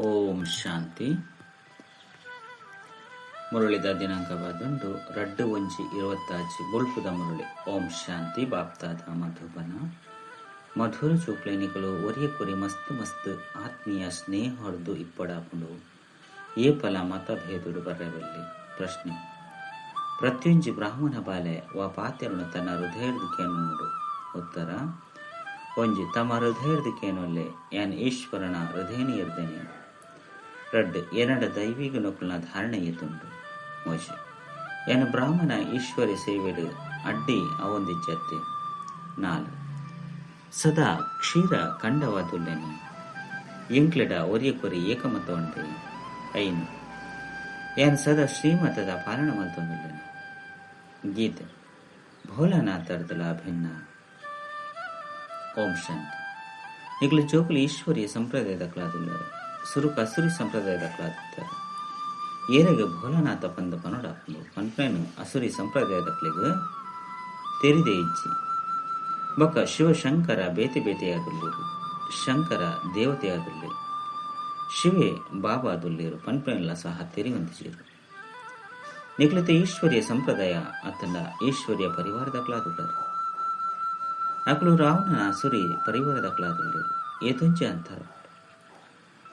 ಓಂ ಶಾಂತಿ. ಮುರಳಿದ ದಿನಾಂಕ ಬಾದುಂಡು 2/1/26 ಬೊಲ್ಪುದ ಮುರಳಿ. ಓಂ ಶಾಂತಿ. ಬಾಪ್ತಾದ ಮಧುಬನ ಮಧುರ ಚೂಕ್ಲೇನಿಕಲು ಒರಿಯ ಕೊರಿ ಮಸ್ತ್ ಮಸ್ತ್ ಆತ್ಮೀಯ ಸ್ನೇಹ ಹೊಡೆದು ಇಪ್ಪಡಾಪುಂಡು ಏಪಲ ಮತಭೇದುಡು ಬರ್ರವೆಲ್ಲಿ. ಪ್ರಶ್ನೆ: ಪ್ರತ್ಯುಂಜಿ ಬ್ರಾಹ್ಮಣ ಬಾಲೆ ವಾ ಪಾತೆರನು ತನ್ನ ಹೃದಯದ ಕೇನುಂಡು? ಉತ್ತರ: ಒಂಜಿ ತಮ್ಮ ಹೃದಯದ ಕೇನೊಲ್ಲೆ ಯಾನ್ ಈಶ್ವರನ ಹೃದಯನಿ ಇರ್ದೇನೆ. ರಡ್ಡ್ ಎನ್ನಡ ದೈವಿ ಗುಣಕುಲ್ನ ಧಾರಣೆ ಏತುಂಡು. ಮೋಜಿ ಎನ್ನ ಬ್ರಾಹ್ಮಣ ಈಶ್ವರಿ ಸೇವೆಡು ಅಡ್ಡಿ ಅವೊಂದಿಜ್ಜತ್ತೆ. 4 ಸದಾ ಕ್ಷೀರ ಕಂಡವಾದುಲ್ಲೆನೆ ಎಂಕ್ಲೆಡ ಒರಿಯ ಕೊರಿ ಏಕಮತ ಉಂಡೆ. 5 ಯಾನ್ ಸದಾ ಶ್ರೀಮತದ ಪಾಲನ ಮಲ್ತೊಂದುಲ್ಲೆನೆ. ಗೀತೆ ಭೋಲಾನಾಥರ್ದಲ ಭಿನ್ನ. ಓಂ ಶಾಂತಿ. ನಿಕ್ಲು ಜೋಕುಲು ಈಶ್ವರಿಯ ಸಂಪ್ರದಾಯದ ಕ್ಲಾದುಲ್ಲರು ಸುರುಕು ಅಸುರಿ ಸಂಪ್ರದಾಯದ ಕ್ಲಾದಿತ್ತಾರೆ. ಏರೆಗೆ ಭೋಲಾನಾಥ ಪಂದ ಪನೋಡಾಪುಂಡು ಪನ್ಪೇನು ಅಸುರಿ ಸಂಪ್ರದಾಯದಕ್ಲೆಗ್ ತೆರಿದೆ ಇಜ್ಜಿ. ಬೊಕ್ಕ ಶಿವಶಂಕರ ಬೇತೆ ಬೇತೆಯಾದುಲ್ಲೇರು, ಶಂಕರ ದೇವತೆಯಾದುಲ್ಲೆ, ಶಿವೆ ಬಾಬಾ ದುಲ್ಲೇರು ಪನ್ಪೇನ್ಲ ಸಹ ತೆರಿವಂದಿಜೇರು. ನಿಕ್ಲತೆ ಈಶ್ವರಿಯ ಸಂಪ್ರದಾಯ ಅತ್ತಂಡ ಈಶ್ವರಿಯ ಪರಿವಾರದಕ್ಲಾದುಲ್ಲರು. ಅಕುಲು ರಾವಣನ ಅಸುರಿ ಪರಿವಾರದಕ್ಲಾದುಲ್ಲೇರು ಏತೊಂಜಿ ಅಂತಾರ.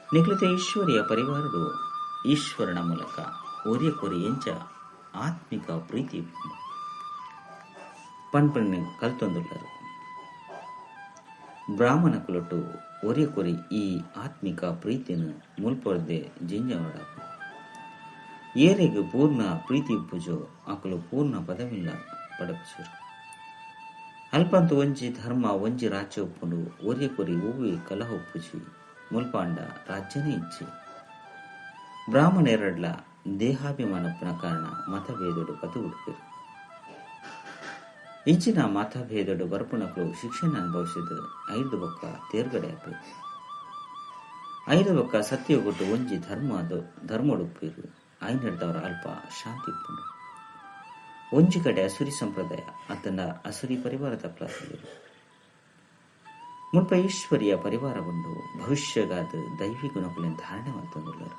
ನಿಕ್ಲತೆ ಈಶ್ವರಿಯ ಪರಿವಾರಡು ಈಶ್ವರನ ಮೂಲಕ ಒರಿಯ ಕೊರಿ ಎಂಚ ಆತ್ಮಿಕ ಪ್ರೀತಿ ಪನ್ಪಣ್ಣೆ ಕಲ್ತೊಂದುಲ್ಲರು. ಬ್ರಾಹ್ಮಣ ಕುಲಟು ಒರಿಯ ಕೊರಿ ಈ ಆತ್ಮಿಕ ಪ್ರೀತಿನ ಮುಲ್ಪೊರ್ದೆ ಜಿಂಜವಡಾಪು. ಏರೆಗ್ ಪೂರ್ಣ ಪ್ರೀತಿ ಪೂಜೋ ಅಕುಲು ಪೂರ್ಣ ಪದವಿಲ್ಲ ಪಡಪುಜರು. ಅಲ್ಪಂತು ಒಂಜಿ ಧರ್ಮ ಒಂಜಿ ರಾಜ್ಯ ಉಪ್ಪುಂಡು. ಒರಿಯ ಕೊರಿ ಒವ್ವೆ ಕಲಹ ಉಪ್ಪುಜಿ. ಮುಲ್ಪಾಂಡ ರಾಜ್ಯನೇ ಇಜ್ಜಿ. ಬ್ರಾಹ್ಮಣೆರಡ್ಲ ದೇಹಾಭಿಮಾನಪ್ಪನ ಕಾರಣ ಮತಭೇದಡು ಬದು ಉಡುಪಿರು. ಇಂಚಿನ ಮತಭೇದಡು ಬರ್ಪುನಕುಲು ಶಿಕ್ಷಣ ಅನುಭವಿಸಿದ 5 ಬೊಕ್ಕ ತೇರ್ಗಡೆ ಆಪೇರು. 5 ಬೊಕ್ಕ ಸತ್ಯಗೊಟ್ಟು ಒಂಜಿ ಧರ್ಮ ಧರ್ಮಡುಪ್ಪಿರು. ಐನೆಡ್ದವರ ಅಲ್ಪ ಶಾಂತಿ ಇಪ್ಪುಂಡು. ಒಂಜಿ ಕಡೆ ಅಸುರಿ ಸಂಪ್ರದಾಯ ಅತ್ತಂಡ ಅಸುರಿ ಪರಿವಾರದ ಕ್ಲಾಸಿದರು. ಮುಲ್ಪ ಈಶ್ವರಿಯ ಪರಿವಾರ ಉಂಡು. ಭವಿಷ್ಯಗಾದ ದೈವಿ ಗುಣಕುಲಿನ ಧಾರಣೆ ಮಲ್ತೊಂದುಲ್ಲರು.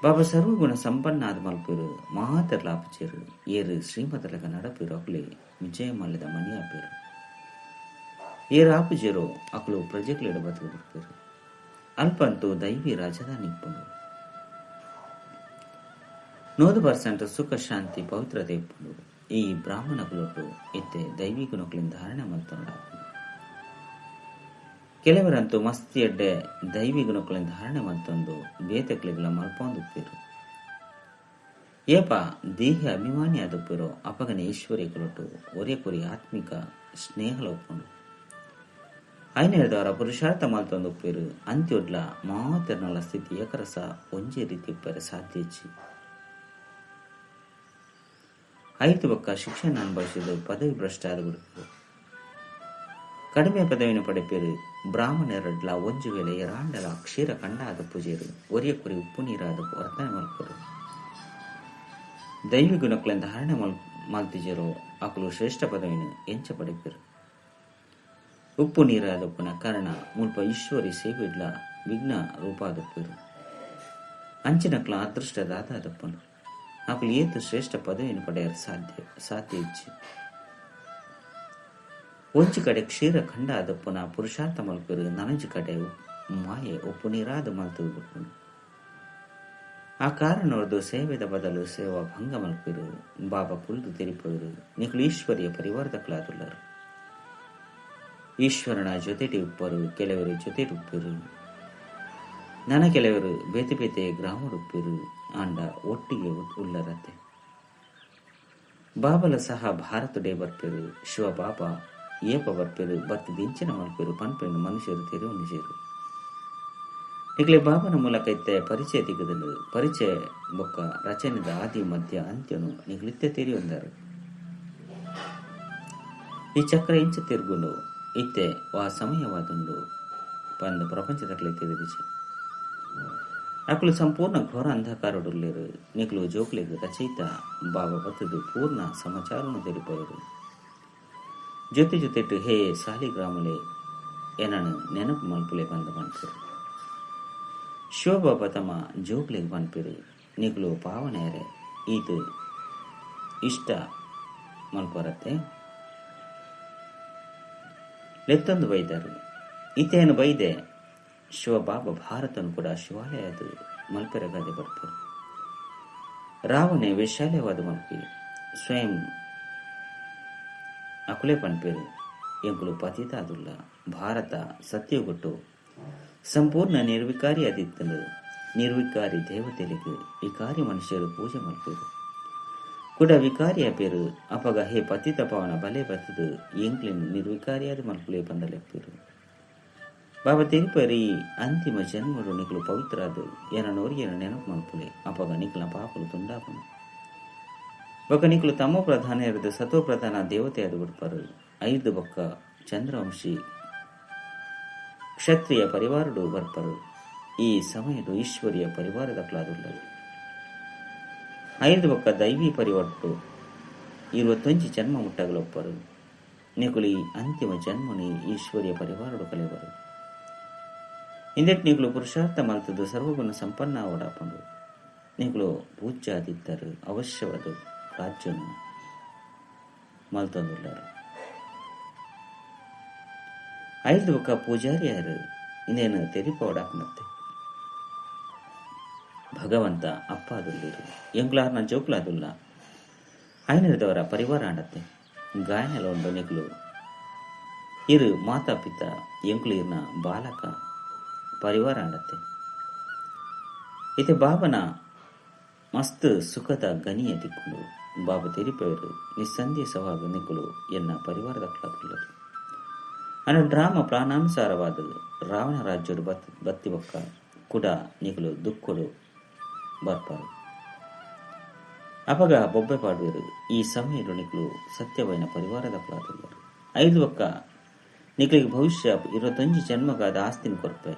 ಬಾಬಾ ಸರ್ವಗುಣ ಸಂಪನ್ನ ಆದ ಮಲ್ಪೇರು ಮಾತರ್ಲ ಆಪುಜೇರು. ಏರು ಶ್ರೀಮತಲಗ ನಡಪೇರು ಅಕುಲೆ ವಿಜಯ ಮಲ್ಲದ ಮನಿ ಆಪೇರು. ಏರು ಆಪುಜೇರು ಅಕುಲು ಪ್ರಜೆಗಳಿಡ ಬದುಕು ಬಿಡ್ಪೇರು. ಅಲ್ಪಂತೂ ದೈವಿ ರಾಜಧಾನಿ ಇಪ್ಪುಂಡು. 100% ಸುಖ ಶಾಂತಿ ಪವಿತ್ರತೆ ಇಪ್ಪುಂಡು. ಈ ಬ್ರಾಹ್ಮಣ ಕುಲಟು ಇತ್ತೆ ದೈವಿ ಗುಣಕುಲಿನ ಧಾರಣೆ ಮಲ್ತೊಂಡ. ಕೆಲವರಂತೂ ಮಸ್ತಿ ಎಡ್ಡೆ ದೈವಿ ಗುಣಕುಲಿನ ಧಾರಣೆ ಮಲ್ತೊಂದು ಬೇತೆಕ್ಲೆಗ್ಲ ಮಲ್ಪೊಂದುಪ್ಪೇರು. ಏಪ ದೇಹ ಅಭಿಮಾನಿ ಆದುಪ್ಪೇರೋ ಅಪಗನೆ ಈಶ್ವರಿ ಕುಲಟು ಒರಿಯ ಕೊರಿ ಆತ್ಮಿಕ ಸ್ನೇಹಲ ಉಪ್ಪುಂಡು. ಐನೇಳ್ದವರ ಪುರುಷಾರ್ಥ ಮಲ್ತೊಂದುಪ್ಪೇರು. ಅಂತ್ಯೊಡ್ಲ ಮಾತೆರ್ನಲ ಸ್ಥಿತಿ ಏಕರಸ ಒಂಜೇ ರೀತಿ ಇಪ್ಪರೆ ಸಾಧ್ಯ ಇಜ್ಜಿ. 5 ಬೊಕ್ಕ ಶಿಕ್ಷಣ ಅನುಭವಿಸಿದ ಪದವಿ ಭ್ರಷ್ಟ ಆದ ಬಿಡುಪು. ಕಡಿಮೆ ಪದವಿನ ಪಡೆಪೇರು. ಬ್ರಾಹ್ಮಣರಡ್ಲ ಒಂಜು ವೇಳೆ ಎರಾಂಡಲ ಕ್ಷೀರ ಕಂಡಾದ ಪೂಜೆರು ಒರಿಯ ಕೊರಿ ಉಪ್ಪು ನೀರಾದ ವರ್ತನೆ ಮಲ್ಪರು. ದೈವಿ ಗುಣಕುಲಿನ ಧಾರಣೆ ಮಲ್ತಿಜರೋ ಅಕುಲು ಶ್ರೇಷ್ಠ ಪದವಿನ ಎಂಚ ಪಡೆಪೇರು. ಉಪ್ಪು ನೀರಾದಪ್ಪನ ಕಾರಣ ಮುಲ್ಪ ಈಶ್ವರಿ ಸೇವೆಡ್ಲ ವಿಘ್ನ ರೂಪಾದಪ್ಪೇರು. ಅಂಚಿನಕ್ಲ ಅದೃಷ್ಟ ದಾದಾದಪ್ಪನು ಅಕುಲು ಏತು ಶ್ರೇಷ್ಠ ಪದವಿಯನ್ನು ಪಡೆಯಲು ಸಾಧ್ಯ ಇಜ್ಜಿ. ಒಂಜಿ ಕಡೆ ಕ್ಷೀರ ಖಂಡ ಆದಪ್ಪನ ಪುರುಷಾರ್ಥ ಮಲ್ಪೇರು. ನನಂಜಿ ಕಡೆ ಮಾಯೆ ಉಪ್ಪು ನೀರಾದ ಮಲ್ತು ಬಿಡ್ಪುಂಡು. ಆ ಕಾರಣವರ್ದು ಸೇವೆದ ಬದಲು ಸೇವಾ ಭಂಗ ಮಲ್ಪೇರು. ಬಾಬಾ ಕುಲ್ದು ತೆರಿಪೋರು. ನಿಕುಲು ಈಶ್ವರಿಯ ಪರಿವಾರದ ಕ್ಲಾದುಲ್ಲರು. ಈಶ್ವರನ ಜೊತೆಟಿ ಉಪ್ಪರು, ಕೆಲವರು ಜೊತೆಟಿ ಉಪ್ಪಿರು, ನನ ಕೆಲವರು ಬೇತೆ ಬೇತೆ ಗ್ರಾಮಡುಪ್ಪಿರು. ಆಂಡ ಒಟ್ಟಿಗೆ ಉಲ್ಲರತೆ. ಬಾಬಲ ಸಹ ಭಾರತಡೆ ಬರ್ಪೇರು. ಶಿವ ಬಾಬಾ ಏಪ ಬರ್ಪೇರು ಬತ್ತಿ ದಿಂಚಿನ ಮಲ್ಪೇರು ಪನ್ಪೇನು ಮನುಷ್ಯರು ತೆರೆಯುನಿಜೇರು. ನಿಕ್ಲೆ ಬಾಬನ ಮೂಲಕ ಇತ್ತೆ ಪರಿಚಯ ತಿಗದಲು ಪರಿಚಯ ಬೊಕ್ಕ ರಚನೆದ ಆದಿ ಮಧ್ಯ ಅಂತ್ಯನು ನಿಕ್ಲಿತ್ತೆ ತೆರೆಯೊಂದರು. ಈ ಚಕ್ರ ಇಂಚ ತಿರುಗುಂಡು ಇತ್ತೆ ವಾ ಸಮಯವಾದುಂಡು ಪಂದು ಪ್ರಪಂಚದಕ್ಲೆ ತಿಳಿದಿಜೆ. ಅಕುಲು ಸಂಪೂರ್ಣ ಘೋರ ಅಂಧಕಾರಡುಲ್ಲೇರು. ನಿಕ್ಲು ಜೋಕ್ಲೆಗ್ ರಚಯಿತ ಬಾಬಾ ಬತ್ತದು ಪೂರ್ಣ ಸಮಾಚಾರವನ್ನು ತೆರಿಪವರು. ಜೊತೆ ಜೊತೆಟು ಹೇ ಸಾಲಿಗ್ರಾಮಲೆ ಏನನು ನೆನಪು ಮಲ್ಪುಲೆ ಬಂದ ಪನ್ಪೆರ್. ಶಿವಬಾಬಾ ತಮ್ಮ ಜೋಕ್ಲೆಗ್ ಪನ್ಪೆರ್ ನಿಕುಲು ಪಾವನೆಯರೆ ಈತ್ ಇಷ್ಟ ಮಲ್ಪರತ್ತೆ ಲೆತ್ತೊಂದು ಬೈದರು. ಇತೇನು ಬೈದೆ ಶಿವಬಾಬಾ ಭಾರತನು ಕೂಡ ಶಿವಾಲಯದ ಮಲ್ಪೆರಗಾದೆ ಬರ್ಪರು. ರಾವಣೆ ವೈಶಾಲ್ಯವಾದ ಮಲ್ಪಿ ಸ್ವಯಂ ಅಕುಲೆ ಪನ್ಪೇರು ಎಂಕುಲು ಪತಿತಾದುಲ್ಲ. ಭಾರತ ಸತ್ಯಗೊಟ್ಟು ಸಂಪೂರ್ಣ ನಿರ್ವಿಕಾರಿ ಅದಿತ್ತಲು. ನಿರ್ವಿಕಾರಿ ದೇವತೆಲಿಗೆ ವಿಕಾರಿ ಮನುಷ್ಯರು ಪೂಜೆ ಮಲ್ಪೇರು ಕೂಡ ವಿಕಾರಿಯ ಪೇರು. ಅಪಗ ಹೇ ಪತಿತ ಪವನ ಬಲೆ ಬತ್ತದು ಎಂಕ್ಲಿನ್ ನಿರ್ವಿಕಾರಿಯಾದ ಮಲ್ಪುಲೆ ಬಂದಲೆಪ್ಪೇರು. ಬಾಬಾ ತಿರುಪರಿ ಅಂತಿಮ ಜನ್ಮಡು ನಿಕಲು ಪವಿತ್ರಾದು ಎನ ನೋರಿಯನ ನೆನಪು ಮಲ್ಪುಲೆ. ಅಪಗ ನಿಕಲ ಪಾಪಲು ತುಂಡಾಪನು. ಬೊಕ್ಕ ನಿಕಲು ತಮೋ ಪ್ರಧಾನ ಇರದು ಸತೋ ಪ್ರಧಾನ ದೇವತೆ ಅದು ಬಿಡ್ಪಾರು. 5 ಬೊಕ್ಕ ಚಂದ್ರವಂಶಿ ಕ್ಷತ್ರಿಯ ಪರಿವಾರಡು ಬರ್ಪರು. ಈ ಸಮಯಡು ಈಶ್ವರಿಯ ಪರಿವಾರದ ಕ್ಲಾದುಳ್ಳರು. 5 ಬೊಕ್ಕ ದೈವಿ ಪರಿವಾರಡು 21 ಜನ್ಮ ಮುಟ್ಟಗಲೊಪ್ಪರು. ನಿಕುಲು ಈ ಅಂತಿಮ ಜನ್ಮನಿ ಈಶ್ವರಿಯ ಪರಿವಾರಡು ಕಲೆವರು. ಇಂದೆಟ್ ನಿಕಲು ಪುರುಷಾರ್ಥ ಮಲ್ತದ್ದು ಸರ್ವಗುಣ ಸಂಪನ್ನ ಓಡಾಪಂಡು. ನಿಕಲು ಪೂಜ್ಯಾದಿದ್ದರು ಅವಶ್ಯವಾದ ರಾಜ್ಯನು ಮಲ್ತೊಂದುಳ್ಳರು. 5 ಬೊಕ್ಕ ಪೂಜಾರಿಯಾರು ಇನ್ನೇನು ತೆರಿಪೋಡಾಪನತ್ತೆ. ಭಗವಂತ ಅಪ್ಪ ಅದುಲ್ಲಿರು ಎಂಗ್ಲಾರ್ನ ಜೋಕ್ಲಾದುಲ್ಲ. ಐನರದವರ ಪರಿವಾರ ಆಡತ್ತೆ. ಗಾಯನಲ ಉಂಡು ನಿಕಲು ಇರು ಮಾತಾ ಪಿತ ಎಂಕ್ಲು ಇರ್ನ ಬಾಲಕ ಪರಿವಾರ ಆಡತ್ತೆ. ಇತೆ ಬಾಬನ ಮಸ್ತ್ ಸುಖದ ಗನಿಯ ದಿಕ್ಕುಂಡು. ಬಾಬಾ ತೆರಿಪೇರು ನಿಸ್ಸಂದೇಶವಾದ ನಿಕಲು ಎನ್ನ ಪರಿವಾರದ ಕ್ಲಾದುಲ್ಲರು. ಅನು ಡ್ರಾಮ ಪ್ರಾಣಾನುಸಾರವಾದ ರಾವಣ ರಾಜ್ಯಡು ಬತ್ತಿ ಬೊಕ್ಕ ಕೂಡ ನಿಕಲು ದುಕ್ಕೊಡು ಬರ್ಪಾರು. ಅಪಗ ಬೊಬ್ಬೆ ಪಾಡುವರು. ಈ ಸಮಯಡು ನಿಕಲು ಸತ್ಯವೈನ ಪರಿವಾರದ ಕ್ಲಾದುಲ್ಲರು. 5 ಬೊಕ್ಕ ನಿಕಲಿಗೆ ಭವಿಷ್ಯ 21 ಜನ್ಮಗಾದ ಆಸ್ತಿನ ಕೊರ್ಪೆ.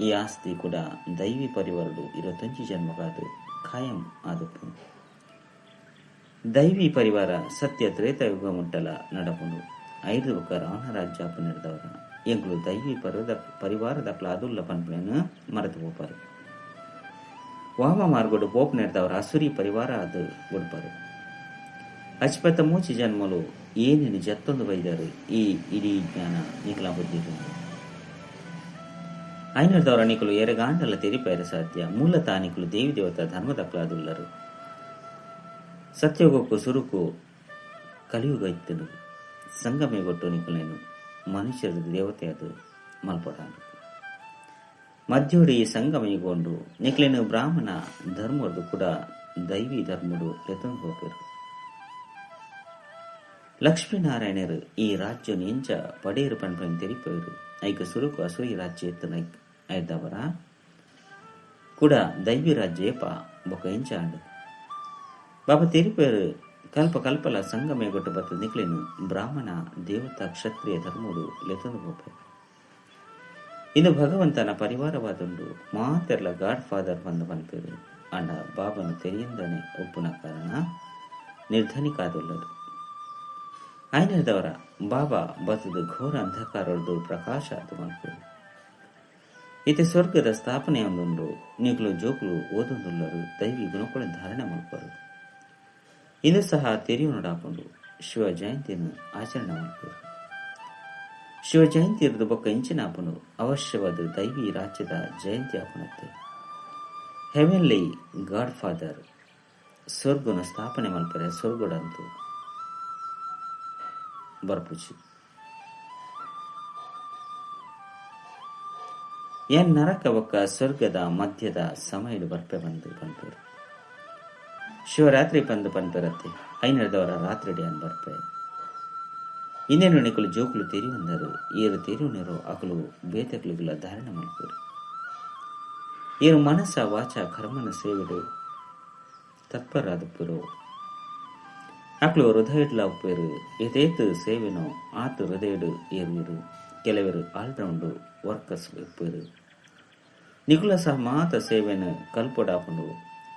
ಈ ಆಸ್ತಿ ಕೂಡ ದೈವಿ ಪರಿವಾರಡು 21 ಜನ್ಮಗಾದ ಖಾಯಂ ಆದಪ್ಪು. ದೈವಿ ಪರಿವಾರ ಸತ್ಯ ತ್ರೇತಾಯುಗ ಮುಟ್ಟಲ ನಡಪುಂಡು. 5 ಬೊಕ್ಕ ರಾವಣ ರಾಜ್ಯ ನಡೆದವರ ಎಂಕುಲು ದೈವಿ ಪರಿವಾರದ ಕ್ಲಾದುಲ್ಲ ಪನ್ಪುನೇನು ಮರೆತು ಪೋಪಾರು. ವಾಮ ಮಾರ್ಗಡು ಪೋಪ್ ನೆಡ್ದವರ ಅಸುರಿ ಪರಿವಾರ ಅದು ಉಡ್ಪಾರು. ಅಚ್ಪತ್ತ ಮೂಚಿ ಜನ್ಮಲು ಏನೇನು ಜತ್ತೊಂದು ಬೈದರು ಈ ಇಡೀ ಜ್ಞಾನ ನಿಕಲ ಬುದ್ಧಿ. ಐನರ್ದವರ ನಿಕಲು ಎರೆಗಾಂಡಲ ತೆರಿಪೇರ ಸಾಧ್ಯ. ಮೂಲತಃ ನಿಕಲು ದೇವಿ ದೇವತಾ ಧರ್ಮದ ಕ್ಲಾದುಲ್ಲರು. ಸತ್ಯೋಗಕ್ಕೂ ಸುರುಕು ಕಲಿಯುಗ ಇತ್ತನು. ಸಂಗಮೇಗೊಟ್ಟು ನಿಕುಲೇನು ಮನುಷ್ಯರ ದೇವತೆ ಅದು ಮಲ್ಪಡಾನು. ಮಧ್ಯೋಡಿ ಸಂಗಮಯುಗೊಂಡು ನಿಕ್ಲೇನು ಬ್ರಾಹ್ಮಣ ಧರ್ಮದ್ದು ಕೂಡ ದೈವಿ ಧರ್ಮಡು ಲೆತ್ತೊಂದು ಹೋಪೇರು. ಲಕ್ಷ್ಮೀನಾರಾಯಣರು ಈ ರಾಜ್ಯ ಎಂಚ ಪಡೇರು ಪನ್ಪನ್ ತೆರಿಪೇರು. ಐಕ ಸುರುಕು ಅಸುರಿ ರಾಜ್ಯ ಎತ್ತನ ಐದವರ ಕೂಡ ದೈವಿ ರಾಜ್ಯ ಏಪ ಬೊಕ ಎಂಚ ಆಂಡು. ಬಾಬಾ ತೆರಿಪೇರು ಕಲ್ಪ ಕಲ್ಪಲ ಸಂಗಮೇಗೊಟ್ಟು ಬತ್ತ ನಿಕ್ಲೇನು ಬ್ರಾಹ್ಮಣ ದೇವತಾ ಕ್ಷತ್ರಿಯ ಧರ್ಮಡು ಲೆತ್ತೊಂದು ಹೋಪೇರು. ಇನ್ನು ಭಗವಂತನ ಪರಿವಾರವಾದುಂಡು ಮಾತೆರ್ಲ ಗಾಡ್ ಫಾದರ್ ಬಂದು ಪನ್ಪೇರು. ಅಂಡ ಬಾಬನು ತೆರಿಯಂದನೆ ಒಪ್ಪುನ ಕಾರಣ ನಿರ್ಧನಿಕಾದುಲ್ಲರು. ಐನದವರ ಬಾಬಾ ಬತದು ಘೋರ ಅಂಧಕಾರದ್ದು ಪ್ರಕಾಶ ಅದು ಮಲ್ಪೇರು. ಇತೆ ಸ್ವರ್ಗದ ಸ್ಥಾಪನೆಯೊಂದುಂಡು. ನಿಕ್ಲು ಜೋಕ್ಲು ಓದೊಂದುಲ್ಲರು ದೈವಿ ಗುಣಕುಳ ಧಾರಣೆ ಮಲ್ಪರು. ಇಂದು ಸಹ ತೆರಿಯು ನೋಡಾಕೊಂಡು ಶಿವ ಜಯಂತಿಯನ್ನು ಆಚರಣೆ ಮಲ್ಪೇರು. ಶಿವ ಜಯಂತಿ ಇರದು ಬೊಕ್ಕ ಇಂಚಿನ ಆಪನು ಅವಶ್ಯವಾದ ದೈವಿ ರಾಜ್ಯದ ಜಯಂತಿ ಆಪನತ್ತೆ. ಹೆವೆನ್ಲಿ ಗಾಡ್ ಫಾದರ್ ಸ್ವರ್ಗನ ಸ್ಥಾಪನೆ ಮಲ್ಪರೆ ಸ್ವರ್ಗಡಂತು ಬರ್ಪುಚಿ. ಎನ್ ನರಕ ಬೊಕ್ಕ ಸ್ವರ್ಗದ ಮಧ್ಯದ ಸಮಯಡು ಬರ್ಪೆ ಬಂದು ಪನ್ಪೇರು. ಶಿವರಾತ್ರಿ ಬಂದು ಪನ್ಪೆರತ್ತೆ. ಐನರದವರ ರಾತ್ರಿ ಅನ್ ಬರ್ಪೆ. ಇನ್ನೇನು ನಿಕಲು ಜೋಕುಲು ತೆರಿಯುವಂದರು. ಏರು ತೆರಿಯುನರು ಅಕಲು ಬೇತಕಲಿಗಳ ಧಾರಣೆ ಮಲ್ಪೇರು. ಏರು ಮನಸ ವಾಚ ಕರ್ಮನ ಸೇವೆಡು ತತ್ಪರಾದಪ್ಪರು. ಅಕಲು ಹೃದಯಡ್ಲ ಉಪ್ಪೇರು. ಏತೇತು ಸೇವೆನೋ ಆತು ಹೃದಯಡು ಏರುವರು. ಕೆಲವರು ಆಲ್ರೌಂಡು ವರ್ಕರ್ಸ್ ಉಪ್ಪೇರು. ನಿಕುಲ ಸಹ ಮಾತ ಸೇವೆನು ಕಲ್ಪೊಡಾಪುಂಡು.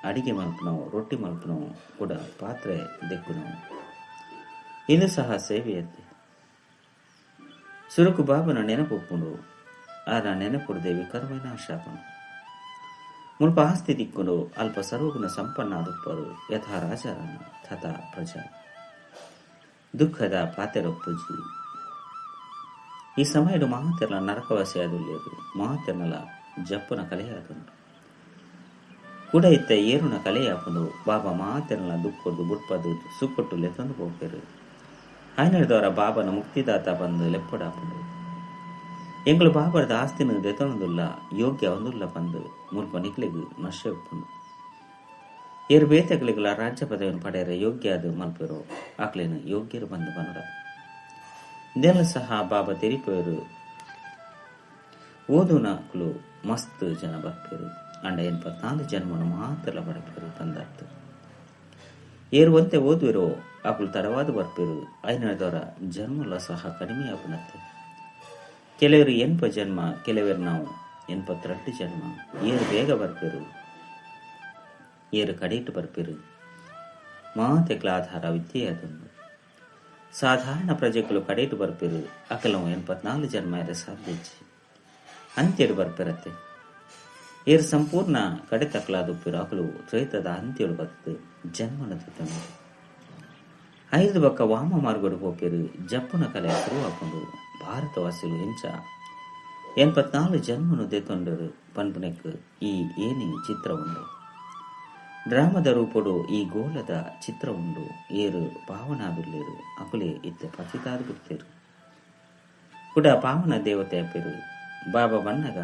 ಅಡಿಗೆ ಮಲ್ಪನೋ ರೊಟ್ಟಿ ಮಲ್ಪನೋ ಕೂಡ ಪಾತ್ರೆ ದೆಕ್ಕುನೋ ಇಂದು ಸಹ ಸೇವೆಯತ್ತೆ. ಸುರುಕು ಬಾಬನ ನೆನಪುಪ್ಪುಂಡು. ಆನ ನೆನಪುಡದೆ ವಿಕರ್ಮನ ಶಾಪನು. ಮುಲ್ಪ ಆಸ್ತಿ ದಿಕ್ಕುನು ಅಲ್ಪ ಸರ್ವಗುಣ ಸಂಪನ್ನ ಆದುಪ್ಪರು ಯಥಾ ರಾಜಾರಾಮ ತಥಾ ಪ್ರಜಾ. ದುಃಖದ ಪಾತೆರೊಪ್ಪುಜಿ. ಈ ಸಮಯಡು ಮಾತೆರ್ಲ ನರಕವಾಸಿಯಾದುಲ್ಲೇರು ಮಾತೆರ್ನಲ ಜಪ್ಪುನ ಕಲೆಯಾದುಂಡು. ಕೂಡ ಇತ್ತ ಏರುನ ಕಲೆಯಾಪುಂಡು. ಬಾಬಾ ಮಾತೆರ್ನಲ ದುಃಖೊಡ್ದು ಬುಡ್ಪದು ಸುಕ್ಕೊಟ್ಟು ಲೆತ್ತೊಂದು ಪೋಪೆರು. ಆಯ್ನದವರ ಬಾಬನ ಮುಕ್ತಿದಾತ ಬಂದು ಲೆಪ್ಪಡಾಪುಂಡು. ಎಂಗಳು ಬಾಬರದ ಆಸ್ತಿನ ದೆತೊಂದುಲ್ಲ ಯೋಗ್ಯ ಒಂದುಲ್ಲ ಬಂದು ಮುಲ್ಪ ನಿಕ್ಲೆಗ್ ನಶ ಉಪ್ಪುಂಡು. ಏರು ಬೇತೆಗಳಿಗಳ ರಾಜ್ಯ ಪದವಿಯನ್ನು ಪಡೆಯರ ಯೋಗ್ಯ ಅದು ಮಲ್ಪೆರು ಆಕ್ಲೇನು ಯೋಗ್ಯರು ಬಂದು ಬನ್ನಡ. ಇದೆಲ್ಲ ಸಹ ಬಾಬಾ ತೆರಿಪೋಯರು. ಓದುನಕ್ಲು ಮಸ್ತ್ ಜನ ಬರ್ಪೇರು. ಅಂಡ 84 ಜನ್ಮನು ಮಾತ್ರ ಪಡಪೇರು ಬಂದಾರ್ತು. ಏರು ಒಂತೆ ಓದುವಿರೋ ಆಕುಲು ತಡವಾದ ಬರ್ಪೇರು. ಐನದವರ ಜನ್ಮಲ ಸಹ ಕಡಿಮೆ ಆಪುನತ್ತೆ. ಕೆಲವರು 80 ಜನ್ಮ, ಕೆಲವರು ನಾವು 82 ಜನ್ಮ. ಏರು ಬೇಗ ಬರ್ಪೇರು, ಏರು ಕಡೆಯಿಟ್ಟು ಬರ್ಪೇರು. ಮಾತೆಕ್ಲ ಆಧಾರ ವಿದ್ಯೆ ಅದೊಂದು. ಸಾಧಾರಣ ಪ್ರಜೆಗಳು ಕಡೆಯಿಟ್ಟು ಬರ್ಪೇರು. ಅಕಲವು 84 ಜನ್ಮ ಎರ ಸಾಧ್ಯ ಅಂತ್ಯಡು ಬರ್ಪೇರತ್ತೆ. ಏರು ಸಂಪೂರ್ಣ ಕಡೆ ತಕ್ಕಲಾದುಪ್ಪಿರು ಅಕಲು ತ್ರೇತದ ಅಂತ್ಯಡು ಬರ್ತದೆ ಜನ್ಮನ ತಿತ್ತಂದು. 5 ಬಕ್ಕ ವಾಮ ಮಾರ್ಗಡು ಪೋಪೇರು. ಜಪ್ಪುನ ಕಲೆ ಶುರುವಾಕೊಂಡು ಭಾರತವಾಸಿಲು ಎಂಚ 84 ಜನ್ಮನು ದೆತೊಂಡರು ಪನ್ಪುನೆಕ್ ಈ ಏನಿ ಚಿತ್ರ ಉಂಡು. ಡ್ರಾಮದ ರೂಪಡು ಈ ಗೋಲದ ಚಿತ್ರ ಉಂಡು. ಏರು ಪಾವನಾದುಲ್ಲೇರು ಅಕುಲೆ ಇತ್ತೆ ಪತಿತಾದು ಬಿಡ್ತೇರು. ಕೂಡ ಪಾವನ ದೇವತೆ ಅಪೇರು. ಬಾಬಾ ಬನ್ನಗ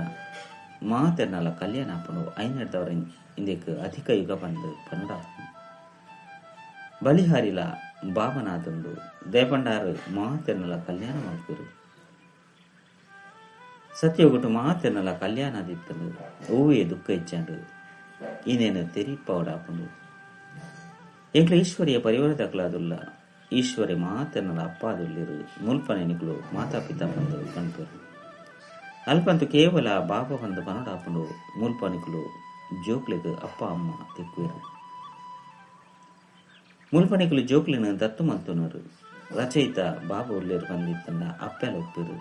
ಮಾತೆರ್ನಲ ಕಲ್ಯಾಣ ಅಪ್ಪನು ಐನರ್ದವರ ಇಂದಕ್ಕೆ ಅಧಿಕ ಯುಗ ಬಂದು ಪನ್ನಡ. ಬಲಿಹಾರಿಲ ಬಾಬನಾದುಂಡು. ದೇಪಂಡಾರು ಮಾತೆರ್ನಲ ಕಲ್ಯಾಣ ಮಾಡ್ತಿರು. ಸತ್ಯಗುಟ್ಟು ಮಾತೆರ್ನಲ ಕಲ್ಯಾಣ ದಿತ್ತನು. ಹೂವೇ ದುಃಖ ಇಚ್ಚಾಂಡು ಇನ್ನೇನು ತೆರಿಪವಡಾಪುಂಡು. ಎಂಕ್ಲ ಈಶ್ವರಿಯ ಪರಿವಾರದಕ್ಲಾದುಲ್ಲ. ಈಶ್ವರಿ ಮಾತೆರ್ನಲ ಅಪ್ಪಾದುಲ್ಲಿರು. ಮುಲ್ಪನೆನಿಗಳು ಮಾತಾಪಿತಾ ಬಂದು ಪನ್ಪೇರು. ಅಲ್ಪಂತು ಕೇವಲ ಬಾಬಾ ಬಂದು ಪನಡಾಪುಂಡು. ಮುಲ್ಪನಿಕುಲು ಜೋಕ್ಲಿಗೆ ಅಪ್ಪ ಅಮ್ಮ ತಿಕ್ಕುವೆರು. ಮುಲ್ಪನಿಕುಲು ಜೋಕ್ಲಿನ ದತ್ತು ಮಲ್ತುನರು. ರಚಯಿತ ಬಾಬಾ ಉಲ್ಲೇರು ಬಂದಿತ್ತಂಡ ಅಪ್ಪೆಲ ಒಪ್ಪಿರು.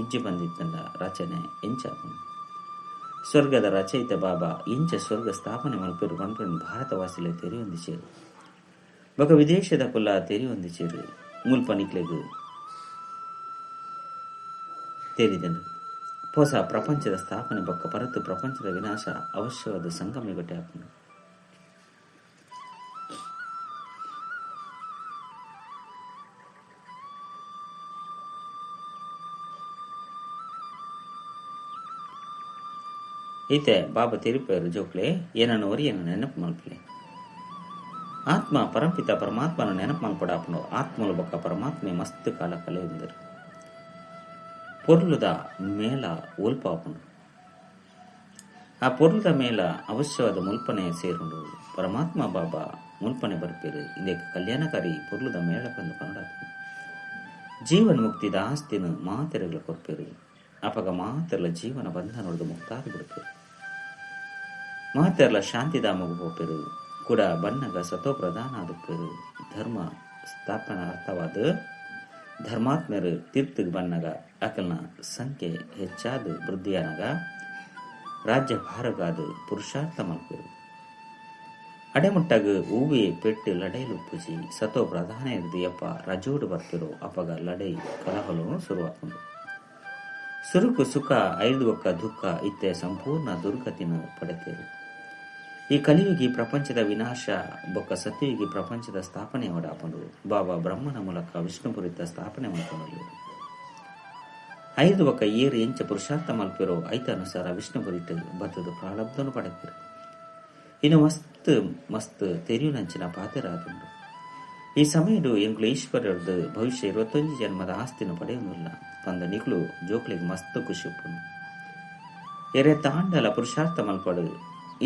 ಇಜ್ಜಿ ಬಂದಿತ್ತಂಡ ರಚನೆ ಎಂಚಾಪುಂಡು. ಸ್ವರ್ಗದ ರಚಯಿತ ಬಾಬಾ ಇಂಚ ಸ್ವರ್ಗ ಸ್ಥಾಪನೆ ಮಲ್ಪೇರು ಪನ್ಪುನ ಭಾರತವಾಸಿಲೆ ತೆರಿಯೊಂದಿಚೇರು. ಬೊಕ ವಿದೇಶದ ಕುಲ ತೆರಿಯೊಂದಿಚೇರು. ಮುಲ್ಪನಿಕ್ಲೆಗ್ ತೆರಿದನು. ಹೊಸ ಪ್ರಪಂಚದ ಸ್ಥಾಪನೆ ಬೊಕ್ಕ ಪರತು ಪ್ರಪಂಚದ ವಿನಾಶ ಅವಶ್ಯವಾದ ಸಂಗಮಿಗೊಟ್ಟೆ ಆಪುಂಡು. ಈತೆ ಬಾಬಾ ತೆರಿಪೇರು ಜೋಕ್ಲೆ ಏನನ್ನು ಒರಿಯನ್ನು ನೆನಪು ಮಲ್ಪಲೆ. ಆತ್ಮ ಪರಂಪಿತ ಪರಮಾತ್ಮನ ನೆನಪು ಮಲ್ಪಡಾಪುಂಡು. ಆತ್ಮಲು ಬೊಕ್ಕ ಪರಮಾತ್ಮೆ ಮಸ್ತ್ ಕಾಲ ಕಲೆಯುಂದರು. ಪೊರ್ಲುದ ಮೇಲ ಒಲ್ಪಾಪುಂಡು. ಆ ಪೊರ್ಲುದ ಮೇಲ ಅವಶ್ಯವಾದ ಮುಲ್ಪನೆ ಸೇರುಂಡು. ಪರಮಾತ್ಮ ಬಾಬಾ ಮುಲ್ಪನೆ ಬರ್ಪೇರು. ಇದಕ್ಕೆ ಕಲ್ಯಾಣಕಾರಿ ಪೊರ್ಲುದ ಮೇಳ ಬಂದು ಪನ್ನಡಾಪುಂಡು. ಜೀವನ್ ಮುಕ್ತಿದ ಆಸ್ತಿನ ಮಾತೆರೆಗಳ ಕೊರ್ಪೇರು. ಅಪಗ ಮಾತೆರ್ಲ ಜೀವನ ಬಂಧನೊಡ್ದು ಮುಕ್ತಾದ ಬಿಡ್ಪೇರು. ಮಾತೆರ್ಲ ಶಾಂತಿಧಾಮಗು ಹೋಪೇರು. ಕೂಡ ಬನ್ನಗ ಸತೋ ಪ್ರಧಾನ ಆದುಪ್ಪೇರು. ಧರ್ಮ ಸ್ಥಾಪನಾ ಅರ್ಥವಾದ ಧರ್ಮಾತ್ಮರು ತೀರ್ಥಗೆ ಬನ್ನಗ ಅಕಲ್ನ ಸಂಖ್ಯೆ ಹೆಚ್ಚಾದ ವೃದ್ಧಿಯಾನಗ ರಾಜ್ಯ ಭಾರಗಾದ ಪುರುಷಾರ್ಥ ಮಲ್ಪೇರು. ಅಡೆಮುಟ್ಟಗ ಹೂವೆ ಪೆಟ್ಟು ಲಡೈಲು ಪೂಜಿ ಸತೋ ಪ್ರಧಾನ ಇರ್ದು ಯಪ್ಪ ರಜೋಡು ಬರ್ತಿರೋ ಅಪಗ ಲಡೈ ಕಲಹಲು ಶುರುವಾಕೊಂಡು. ಸುರುಕು ಸುಖ ಐದು ಒಕ್ಕ ದುಃಖ ಇತ್ತೆ ಸಂಪೂರ್ಣ ದುರ್ಗತಿನ ಪಡೆತೇರು. ಈ ಕಲಿಯುಗಿ ಪ್ರಪಂಚದ ವಿನಾಶ ಬೊಕ್ಕ ಸತ್ಯಯುಗಿ ಪ್ರಪಂಚದ ಸ್ಥಾಪನೆ ಒಡಾಪುಂಡು. ಬಾಬಾ ಬ್ರಹ್ಮನ ಮೂಲಕ ವಿಷ್ಣುಪುರಿತ ಸ್ಥಾಪನೆ ಮಲ್ಪೊಂಡು. 5 ಒಕ್ಕ ಏರು ಎಂಚ ಪುರುಷಾರ್ಥ ಮಲ್ಪಿರೋ ಐತ ಅನುಸಾರ ವಿಷ್ಣುಪುರಿಟ್ ಬತ್ತದ ಪ್ರಾರಬ್ಧನು ಪಡೆತಿರು. ಇನ್ನು ಮಸ್ತ್ ಮಸ್ತ್ ತೆರಿಯುನಂಚಿನ ಪಾತೆರಾದುಂಡು. ಈ ಸಮಯಡು ಎಂಕ್ಲು ಈಶ್ವರರ್ದು ಭವಿಷ್ಯ 21 ಜನ್ಮದ ಆಸ್ತಿನ ಪಡೆಯುವುದಿಲ್ಲ ಪಂದ ನಿಕ್ಲು ಜೋಕ್ಲಿಗೆ ಮಸ್ತ್ ಖುಷಿ ಉಪ್ಪುಂಡು. ಎರೆ ತಾಂಡಲ ಪುರುಷಾರ್ಥ ಮಲ್ಪಡು.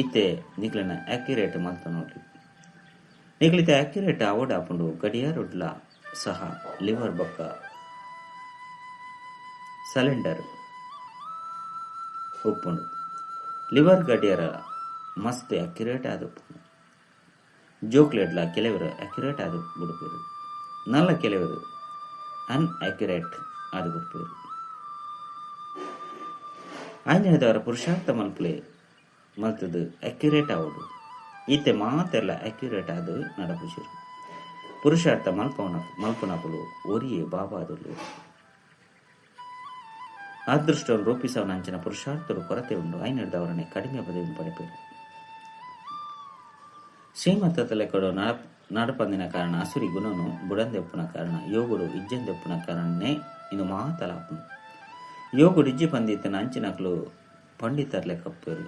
ಇತ್ತೆ ನಿಕ್ಲನ ಅಕ್ಯುರೇಟ್ ಮಲ್ತ ನೋಡ್ರಿ. ನಿಕ್ಲಿತೆ ಅಕ್ಯುರೇಟ್ ಅವಡಾಪುಂಡು. ಗಡಿಯಾರೊಡ್ಲ ಸಹ ಲಿವರ್ ಬೊಕ್ಕ ಸಿಲಿಂಡರ್ ಉಪ್ಪುಂಡು. ಲಿವರ್ ಗಡಿಯಾರ ಮಸ್ತ್ ಅಕ್ಯುರೇಟ್ ಆದ ಉಪ್ಪುಂಡು. ಜೋಕ್ಲೆಡ್ಲ ಕೆಲವರು ಅಕ್ಯುರೇಟ್ ಆದ ಬಿಡ್ಪೇರು, ನಲ್ಲ ಕೆಲವರು ಅನ್ಅಕ್ಯುರೇಟ್ ಆದ ಬಿಡ್ಪೇರು. ಆಂಜನೇದವರ ಪುರುಷಾರ್ಥ ಮಲ್ಪಲೆ. ಮಲ್ತದು ಅಕ್ಯುರೇಟ್ ಆವಡು. ಈತೆ ಮಾತೆಲ್ಲ ಅಕ್ಯುರೇಟ್ ಆದ ನಡಪುಜರು. ಪುರುಷಾರ್ಥ ಮಲ್ಪನಕುಲು ಒರಿಯೇ ಬಾಬಾದುಲ್ಲೇರು. ಅದೃಷ್ಟವನ್ನು ರೂಪಿಸವನ ಅಂಚಿನ ಪುರುಷಾರ್ಥರು ಕೊರತೆ ಉಂಡು. ಐನರ್ದವರನ್ನೇ ಕಡಿಮೆ ಪದವಿಯನ್ನು ಪಡೆಪೇರು. ಶ್ರೀಮಂತದ ಲೆಕ್ಕಡು ನಡಪಂದಿನ ಕಾರಣ, ಅಸುರಿ ಗುಣನು ಬುಡಂದೆಪ್ಪುನ ಕಾರಣ, ಯೋಗುಡು ಇಜ್ಜಂದೆಪ್ಪುನ ಕಾರಣನೇ ಇದು ಮಾತಲಾಪುನು. ಯೋಗುಡು ಇಜ್ಜಿ ಪಂದಿತ್ತನ ಅಂಚಿನಕಲು ಪಂಡಿತರ ಲೆಕ್ಕಪ್ಪೇರು.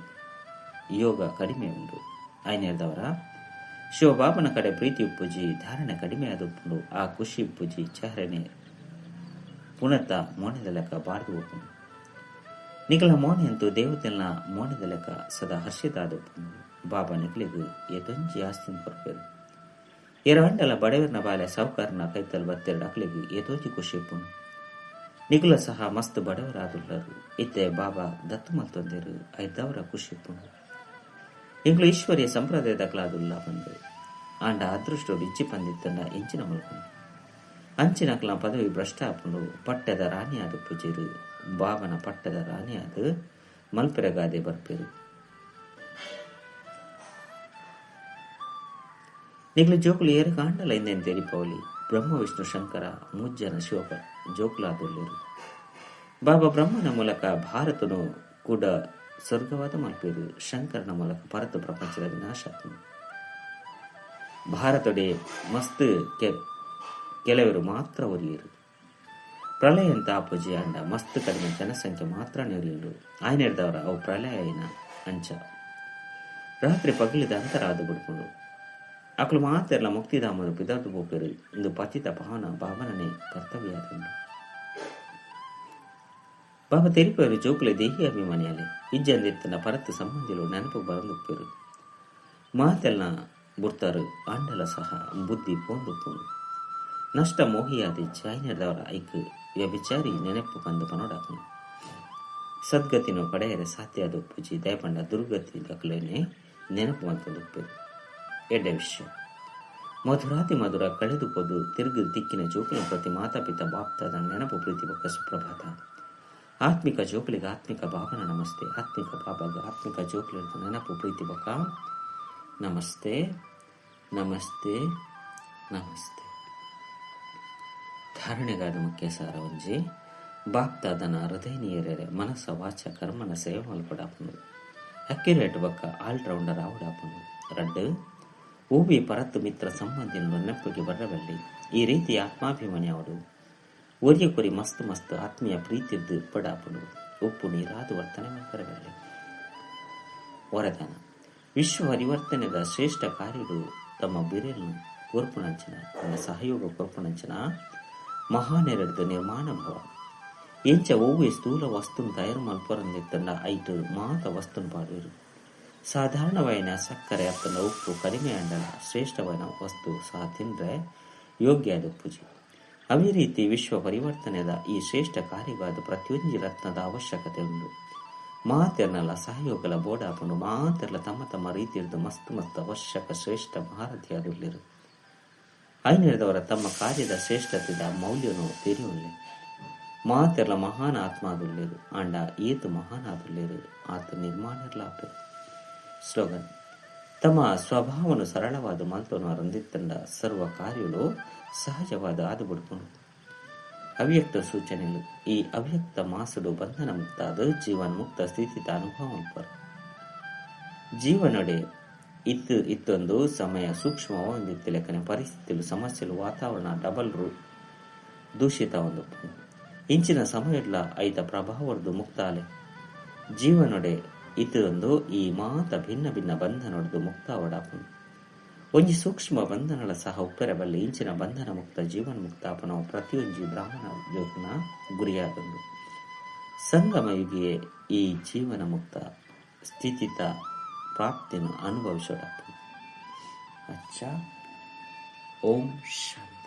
ಯೋಗ ಕಡಿಮೆ ಉಂಡು. ಐನೇರ್ದವರ ಶಿವಬಾಬನ ಕಡೆ ಪ್ರೀತಿ ಉಪ್ಪುಜಿ, ಧಾರಣೆ ಕಡಿಮೆ ಆದುಪ್ಪುಂಡು. ಆ ಖುಷಿ ಉಪ್ಪುಜಿ, ಚಹರೆನೆ ಪುಣತ ಮೋನೆದ ಲೆಕ್ಕ ಬಾರ್ದು ಹೋಪುಂಡು. ನಿಕಲ ಮೋನೆ ಅಂತೂ ದೇವತೆಲ್ನ ಮೋನೆದ ಲೆಕ್ಕ ಸದಾ ಹರ್ಷಿತ ಆದುಪ್ಪುಂಡು. ಬಾಬಾ ನಿಕ್ಲಿಗು ಏತೊಂಜಿ ಆಸ್ತಿನ ಕೊರ್ಪೇರು. ಏರಾಂಡಲ ಬಡವರ್ನ ಬಾಲೆ ಸಾಹುಕಾರನ ಕೈತಲ್ ಬತ್ತೆರಡು ಅಕ್ಲಿಗು ಏತೊಂಜಿ ಖುಷಿ ಉಪ್ಪುಂಡು. ನಿಕುಲ ಸಹ ಮಸ್ತ್ ಬಡವರಾದುಲ್ಲರು. ಇತ್ತೆ ಬಾಬಾ ದತ್ತು ಮಲ್ತೊಂದೇರು, ಐದವರ ಖುಷಿ ಉಪ್ಪುಂಡು. ಇಂಗ್ಲು ಈಶ್ವರಿಯ ಸಂಪ್ರದಾಯದ ಕ್ಲಾದುಲ್ಲ ಬಂದು ಆಂಡ ಅದೃಷ್ಟೋಡು ಇಜ್ಜಿ ಪಂದಿತ್ತಂಡ ಇಂಚಿನ ಮಲ್ಕೊಂಡು ಅಂಚಿನಕ್ಲ ಪದವಿ ಭ್ರಷ್ಟ ಆಪುಂಡು. ಪಟ್ಟದ ರಾಣಿಯಾದ ಪೂಜೆರು ಬಾಬನ ಪಟ್ಟದ ರಾಣಿಯಾದ ಮಲ್ಪೆರಗಾದೆ ಬರ್ಪೇರು. ನಿಗ್ಲು ಜೋಕುಲು ಏರು ಕಾಂಡಲ ಇಂದೇನು ತೆರಿಪವಲಿ. ಬ್ರಹ್ಮ ವಿಷ್ಣು ಶಂಕರ ಮುಜ್ಜನ ಶಿವಪ ಜೋಕುಲಾದುಲ್ಲೇರು. ಬಾಬಾ ಬ್ರಹ್ಮನ ಮೂಲಕ ಭಾರತನು ಕೂಡ ಸ್ವರ್ಗವಾದ ಮಲ್ಪೇರು. ಶಂಕರನ ಮೂಲಕ ಭಾರತ ಪ್ರಪಂಚದ ವಿನಾಶ. ಭಾರತಡೆ ಮಸ್ತ್ ಕೆಲವರು ಮಾತ್ರ ಒರಿಯರು. ಪ್ರಳಯ ಅಂತ ಆಪುಜಿ ಅಂಡ ಮಸ್ತ್ ಕಡಿಮೆ ಜನಸಂಖ್ಯೆ ಮಾತ್ರ ನೆರೆಯಲು ಆಯ್ನೆಡ್ದವರ ಅವು ಪ್ರಳಯ అయిన ಅಂಚ ರಾತ್ರಿ ಪಗಲಿದ ಅಂತರ ಆದು ಬಿಡ್ಕೊಂಡು ಅಕಲು ಮಾತೆಲ್ಲ ಮುಕ್ತಿಧಾಮರು ಪಿದರ್ದು ಪೋಪೇರು. ಇಂದು ಪತಿತ ಭಾವನ ಭಾವನನೇ ಕರ್ತವ್ಯ ಆದುಂಡು. ಬಾಬಾ ತೆರಿಪೇರು ಜೋಕುಲೆ ದೇಹಿ ಅಭಿಮಾನಿಯಾಲೆ ಇಜ್ಜಂದಿತ್ತನ ಪರತ್ತು ಸಂಬಂಧಿಲು ನೆನಪು ಬರಂದುಪ್ಪೇರು. ಮಾತೆಲ್ಲ ಬುಡ್ತಾರು ಆಂಡಲ ಸಹ ಬುದ್ಧಿ ಪೋಂದುಪ್ಪುಂಡು. ನಷ್ಟ ಮೋಹಿಯಾದಿ ಚಾಯ್ನೆದವರ ಐಕ್ ವ್ಯಭಿಚಾರಿ ನೆನಪು ಬಂದು ಪನೋಡಾಪುಂಡು. ಸದ್ಗತಿನೂ ಪಡೆಯರೆ ಸಾಧ್ಯ ಅದು ಪೂಜಿ ದಯಪಂಡ ದುರ್ಗತಿ ದಕ್ಕಲೇನೆ ನೆನಪು ಮಂತುಪ್ಪೇರು. ಎಡ್ಡೆ ವಿಷಯ ಮಧುರಾತಿ ಮಧುರ ಕಳೆದು ಪೋದು ತಿರುಗು ದಿಕ್ಕಿನ ಜೋಕುಲ ಪ್ರತಿ ಮಾತಾಪಿತ ಬಾಪ್ತಾದ ನೆನಪು ಪ್ರೀತಿ ಬೊಕ್ಕ ಸುಪ್ರಭಾತ. ಆತ್ಮಿಕ ಜೋಕುಲಿಗೆ ಆತ್ಮಿಕ ಬಾಬನ ನಮಸ್ತೆ. ಆತ್ಮಿಕ ಬಾಬಾಗ ಆತ್ಮಿಕ ಜೋಕುಲಿನ ನೆನಪು ಪ್ರೀತಿ ಬೊಕ್ಕ ನಮಸ್ತೆ ನಮಸ್ತೆ ನಮಸ್ತೆ. ಧಾರಣೆಗಾದ ಮುಖ್ಯ ಸಾರ ಒಂಜಿ ಬಾಪ್ತಾದನ ಹೃದಯ ನೀರೆರೆ ಮನಸ್ಸ ವಾಚ ಕರ್ಮನ ಸೇವೆ ಮಲ್ಪಡಾಪುಂಡು. ಅಕ್ಯುರೇಟ್ ಬೊಕ್ಕ ಆಲ್ರೌಂಡರ್ ಆವಡಾಪುಂಡು. ರಡ್ಡು ಊವಿ ಪರತ್ತು ಮಿತ್ರ ಸಂಬಂಧಿನ ನೆನಪಿಗೆ ಬರಬಲ್ಲಿ. ಈ ರೀತಿ ಆತ್ಮಾಭಿಮಾನಿ ಅವರು ಒರಿಯ ಕೊರಿ ಮಸ್ತ್ ಮಸ್ತ್ ಆತ್ಮೀಯ ಪ್ರೀತಿದ್ದು ಪಡಾಪುಂಡು. ಉಪ್ಪು ನೀರಾದ ವರ್ತನೆ ಬರಬಲ್ಲಿ. ವರದಾನ ವಿಶ್ವ ಪರಿವರ್ತನೆದ ಶ್ರೇಷ್ಠ ಕಾರ್ಯಗಳು ತಮ್ಮ ಬಿರೆಯನ್ನು ಕೊರ್ಪುನಂಚಿನ ತನ್ನ ಸಹಯೋಗ ಕೊರ್ಪುನಂಚಿನ ಮಹಾನೆರಡ್ದ ನಿರ್ಮಾಣ ಭಾವ ಎಂಚ ಒವ್ವೆ ಸ್ಥೂಲ ವಸ್ತುನ್ ತಯಾರು ಮಲ್ಪರಂದಿತ್ತಂಡ ಐಟು ಮಾತ ವಸ್ತುನ್ ಪಾಡುವರು. ಸಾಧಾರಣವಾಯಿನ ಸಕ್ಕರೆ ಅತ್ತಂಡ ಉಪ್ಪು ಕಡಿಮೆ ಅಂಡಲ ಶ್ರೇಷ್ಠವಾದ ವಸ್ತು ಸಹ ತಿಂದ್ರೆ ಯೋಗ್ಯ ಆದ ಪೂಜೆ. ಅದೇ ರೀತಿ ವಿಶ್ವ ಪರಿವರ್ತನೆದ ಈ ಶ್ರೇಷ್ಠ ಕಾರ್ಯವಾದ ಪ್ರತಿಯೊಂಜಿ ರತ್ನದ ಅವಶ್ಯಕತೆ ಉಂಟು. ಮಾತೆರ್ನಲ ಸಹಯೋಗಲ ಬೋಡಾಪುಂಡು. ಮಾತೆರ್ಲ ತಮ್ಮ ತಮ್ಮ ರೀತಿಯಿರ್ದು ಮಸ್ತ್ ಮಸ್ತ್ ಅವಶ್ಯಕ ಶ್ರೇಷ್ಠ ಮಹಾರಥಿಯಾದುಳ್ಳಿರು. ಐನೆರೆದವರ ತಮ್ಮ ಕಾರ್ಯದ ಶ್ರೇಷ್ಠತೆದ ಮೌಲ್ಯನು ತೆರೆಯುಳ್ಳೆ. ಮಾತೆರ್ಲ ಮಹಾನ್ ಆತ್ಮಾದುಲ್ಲೇರು ಆಂಡ ಏತು ಮಹಾನ್ ಆದುಲ್ಲೇರು ಆತ ನಿರ್ಮಾಣರ್ಲಾಪೆರು. ಸ್ಲೋಗನ್ ತಮ್ಮ ಸ್ವಭಾವನು ಸರಳವಾದ ಮಲ್ತನು ಅರಂದಿತ್ತಂಡ ಸರ್ವ ಕಾರ್ಯಗಳು ಸಹಜವಾದ ಆದು ಬಿಡ್ಕೊಂಡು. ಅವ್ಯಕ್ತ ಸೂಚನೆಗಳು ಈ ಅವ್ಯಕ್ತ ಮಾಸುಡು ಬಂಧನ ಮುಕ್ತಾದ ಜೀವನ್ ಮುಕ್ತ ಸ್ಥಿತಿತ ಅನುಭವ ಮಲ್ಪರು. ಜೀವನಡೆ ಇತ್ತು ಇತ್ತೊಂದು ಸಮಯ ಸೂಕ್ಷ್ಮ ಹೊಂದಿತ್ತು ಲೆಕ್ಕನೆ ಪರಿಸ್ಥಿತಿಲು ಸಮಸ್ಯೆಲು ವಾತಾವರಣ ಡಬಲ್ ರು ದೂಷಿತ ಒಂದು ಇಂಚಿನ ಸಮಯಡ್ಲ ಐತ ಪ್ರಭಾವರ್ದು ಮುಕ್ತಾಲೆ. ಜೀವನೊಡೆ ಇತ್ತೊಂದು ಈ ಮಾತ ಭಿನ್ನ ಭಿನ್ನ ಬಂಧನೊಡೆದು ಮುಕ್ತಾವಡಾಪುಂಡು. ಒಂಜಿ ಸೂಕ್ಷ್ಮ ಬಂಧನಗಳ ಸಹ ಉಪ್ಪೆರಬಲ್ಲಿ ಇಂಚಿನ ಬಂಧನ ಮುಕ್ತ ಜೀವನ ಮುಕ್ತಾಪನ ಪ್ರತಿಯೊಂಜಿ ಬ್ರಾಹ್ಮಣ ಜೋಕುನ ಗುರಿಯಾದೊಂದು. ಸಂಗಮ ಯುಗಿಯೇ ಈ ಜೀವನ ಮುಕ್ತ ಸ್ಥಿತಿತ ಪ್ರಾಪ್ತಿಯನ್ನು ಅನುಭವಿಸೋಡಪ್ಪ. ಅಚ್ಚಾ, ಓಂ ಶಾಂತಿ.